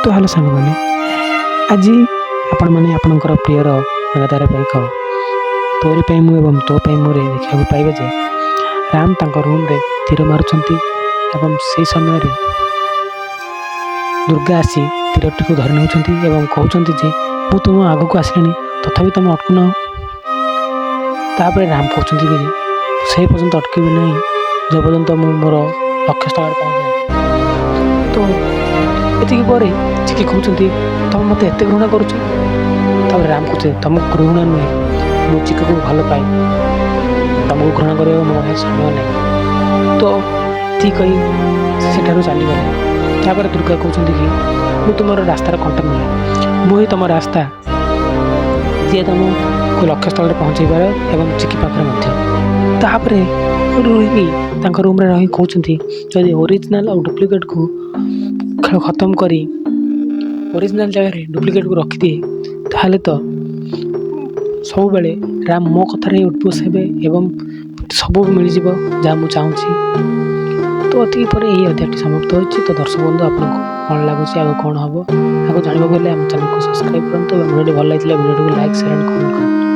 ତ ହ୍ୟାଲୋ ସାଙ୍ଗମାନେ, ଆଜି ଆପଣମାନେ ଆପଣଙ୍କର ପ୍ରିୟର ମେଗା ଧାରାବାହିକ ତୋରି ପାଇଁ ମୁଁ ଏବଂ ତୋ ପାଇଁ ମୁଁରେ ଦେଖିବାକୁ ପାଇବେ ଯେ ରାମ ତାଙ୍କ ରୁମ୍ରେ ତୀର ମାରୁଛନ୍ତି ଏବଂ ସେହି ସମୟରେ ଦୁର୍ଗା ଆସି ତୀରଟିକୁ ଧରି ନେଉଛନ୍ତି ଏବଂ କହୁଛନ୍ତି ଯେ ମୁଁ ତୁମ ଆଗକୁ ଆସିଲିଣି, ତଥାପି ତୁମେ ଅଟକୁନ। ତାପରେ ରାମ କହୁଛନ୍ତି କି ସେହି ପର୍ଯ୍ୟନ୍ତ ଅଟକିବି ନାହିଁ ଯେ ପର୍ଯ୍ୟନ୍ତ ମୁଁ ମୋର ଲକ୍ଷ୍ୟସ୍ଥଳରେ ପହଞ୍ଚି। ତ ଏତିକି ପରେ ଚିକି କହୁଛନ୍ତି, ତୁମେ ମୋତେ ଏତେ ଘୃଣା କରୁଛ? ତାପରେ ରାମ କହୁଛନ୍ତି, ତୁମକୁ ଘୃଣା ନୁହେଁ, ମୁଁ ଚିକିକୁ ଭଲ ପାଏ, ତୁମକୁ ଘୃଣା କରିବାକୁ ମୋ ପାଖରେ ସମୟ ନାହିଁ। ତ ଏତିକି କହି ସେଠାରୁ ଚାଲିଗଲେ। ତାପରେ ଦୁର୍ଗା କହୁଛନ୍ତି କି ମୁଁ ତୁମର ରାସ୍ତାର କଣ୍ଟା ନୁହେଁ, ମୁଁ ହିଁ ତୁମ ରାସ୍ତା ଯିଏ ତୁମକୁ ଲକ୍ଷ୍ୟସ୍ଥଳରେ ପହଞ୍ଚାଇ ପାରେ ଏବଂ ଚିକି ପାଖରେ ମଧ୍ୟ। ତାପରେ ରହିକି ତାଙ୍କ ରୁମ୍ରେ ରହି କହୁଛନ୍ତି, ଯଦି ଓରିଜିନାଲ୍ ଆଉ ଡୁପ୍ଲିକେଟ୍କୁ ଖେଳ ଖତମ କରି ଓରିଜିନାଲ୍ ଜାଗାରେ ଡୁପ୍ଲିକେଟ୍କୁ ରଖିଦିଏ, ତାହେଲେ ତ ସବୁବେଳେ ରାମ ମୋ କଥାରେ ହିଁ ଉଠବୁସ୍ ହେବେ ଏବଂ ସବୁ ମିଳିଯିବ ଯାହା ମୁଁ ଚାହୁଁଛି। ତ ଏତିକି ପରେ ଏହି ଅଧ୍ୟାୟଟି ସମାପ୍ତ ହୋଇଛି। ତ ଦର୍ଶକ ବନ୍ଧୁ, ଆପଣଙ୍କୁ କ'ଣ ଲାଗୁଛି, ଆଗକୁ କ'ଣ ହେବ, ଆଗକୁ ଜାଣିବାକୁ ହେଲେ ଆମ ଚ୍ୟାନେଲକୁ ସବସ୍କ୍ରାଇବ୍ କରନ୍ତୁ ଏବଂ ଭିଡ଼ିଓଟି ଭଲ ଲାଗିଥିଲେ ଭିଡ଼ିଓଟିକୁ ଲାଇକ୍, ସେୟାର ଆଣ୍ଡ କମେଣ୍ଟ କରନ୍ତୁ।